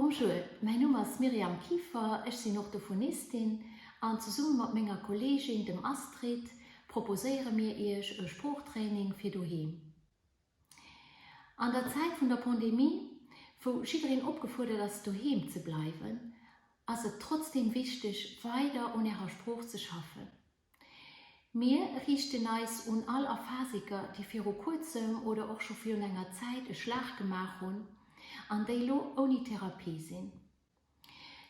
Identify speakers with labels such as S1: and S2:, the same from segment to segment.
S1: Bonjour, mäin Numm ass Myriam Kieffer, ech sinn Orthophonistin an zesumme mat menger Kolleegin, dem Astrid, proposéiere mir Iech e Sproochtraining fir doheem. An der Zäit vun der Pandemie, wou jiddereen opgefuerdert ass doheem ze bleiwen, ass et trotzdeem wichteg weider un Ärer Sprooch ze schaffen. Mir riichten eis un all Aphasiker, déi viru kuerzem oder och scho virun enger Zäit e Schlag gemaach hunn an déi lo ouni Therapie sinn.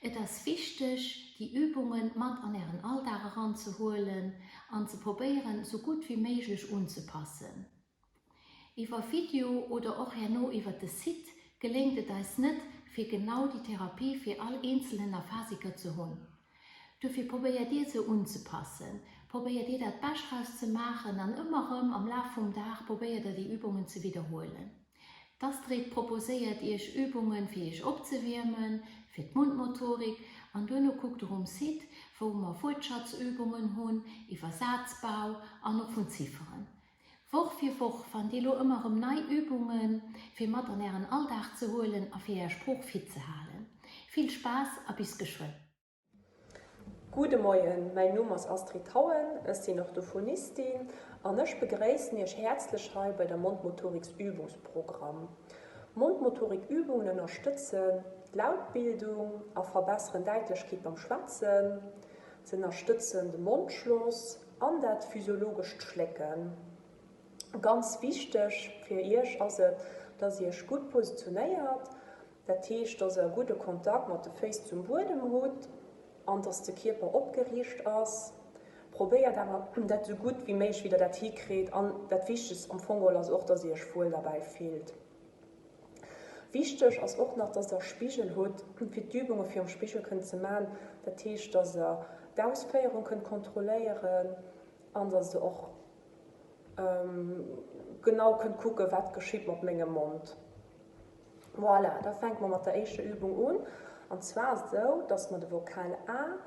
S1: Et ass wichteg, déi Übunge mat an Ären Alldag eranzehuelen an ze probéieren, sou gutt wéi méiglech unzepassen. Iwwer Video oder och herno iwwer de Site geléngt et eis net, fir genau déi Therapie fir all eenzelnen Aphasiker ze hunn. Dofir probéiert dir se unzepassen, probéiert dir dat Bescht draus ze maachen an ëmmer erëm am Laf vum Dag probéiert der déi Übungen ze widderhuelen. D'Astrid proposéiert iech Übungen fir iech opzewiermen, fir d'Mundmotorik an duerno kuckt der um Site wou mer Wuertschatzübungen hunn iwwer Sazbau an och vun Zifferen. Woch fir Woch fannt Dir lo ëmmer erëm nei Übungen, fir mat an Ären Alldag ze huelen a fir Är Sprooch fit ze halen. Vill Spaass a bis geschwënn!
S2: Gudde Moien, mäin Numm ass Astrid Hauen, ech sinn Orthophonistin an ech begréissen Iech häerzlech hei bei der Mondmotoriksübungsprogramm. Mondmotorikübungen ënnerstëtzen d'Lautbildung a verbesseren Däitlechkeet beim Schwätzen. Se ënnerstëtzen de Mondschloss an dat physiologescht Schlécken. Ganz wichteg fir Iech ass et, dass Iech gutt positionéiert, dat heescht, dass Der e gudde Kontakt mat de Féiss zum Buedem hutt an dass de Kierper opgeriicht ass. Probéiert awer dat esou gutt wéi méiglech, wéi Der dat hikritt an dat Wichtegst am Fong geholl ass och, dass Dir Iech wuel derbäi fillt. Wichteg ass och nach, dass der e Spigel hutt, fir d'Übunge virum Spigel kënnen ze man. Dat heescht, dass der d'Ausféierung kënnt kontrolléieren an dass der och genau kënnt kucken, wat geschitt mat mengem Mond. Voilà, da fänke mer mat der éischter Übung un. An zwar ass et esou, dass mer de Vokal A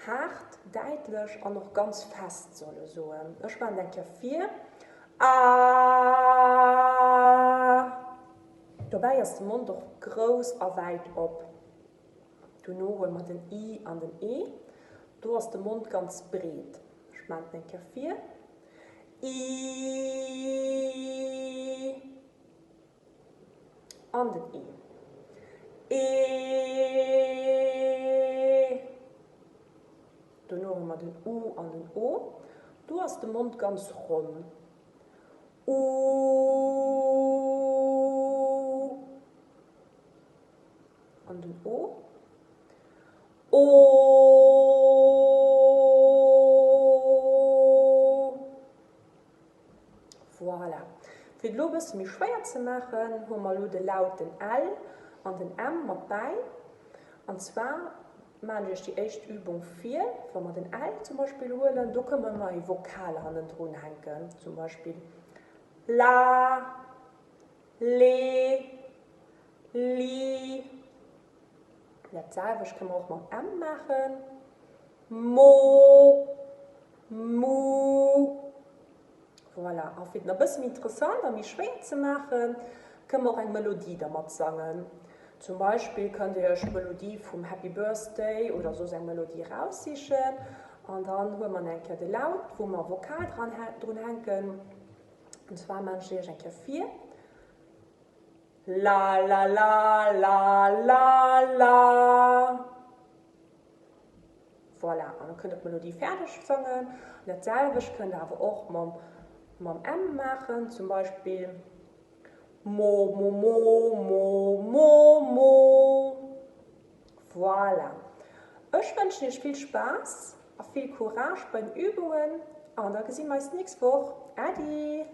S2: Haart, däitlech an och ganz fest solle soen. Ech maachen et eng Kéier vir, Aaaaaa. Dobäi ass de Mond och grouss a wäit op. Dono huele mer den i an den e. Do ass de Mond ganz breet. Ech maachen et eng Kéier vir, Iiiii. An den E. Ee. Dono hu mer den U an den O. Do ass de Mond ganz ronn. Uu. An den O. Oo. Voilà. Fir et elo e bësse méi schwéier ze maachen, hu mer elo de Laut den L an den M mat bäi. An zwar maachen ech iech déi éischt Übung vir. Wa mer den L zum Beispill huelen, do kënne mer eng Vokal hannendrun hänken, zum Beispill la, le, li. Dat selwecht kënne mer och mam M maachen, mo, mu. Voilà, a fir et nach e bësse méi interessant a méi schwéier ze maachen, kënne mer och eng Melodie dermat sangen. Zum Beispill kënnt Dir Iech d'Melodie vum Happy Birthday oder soss eng Melodie eraussichen an dann huele mer eng Kéier de Laut, wou mer Vokal dran drun hänken. An zwar maachen ech Iech eng Kéier vir. La la la la la la. Voilà, an da kënnt der d'Melodie fäerdeg sangen. An dat selwecht kënnt der awer och mam, mam M maachen, zum Beispill Mo, mo, mo, mo, mo, mo. Voilà. Ech wënschen iech vill Spaass a vill Courage bei den Übungen an da gesi mer eis d'nächst Woch. Äddi!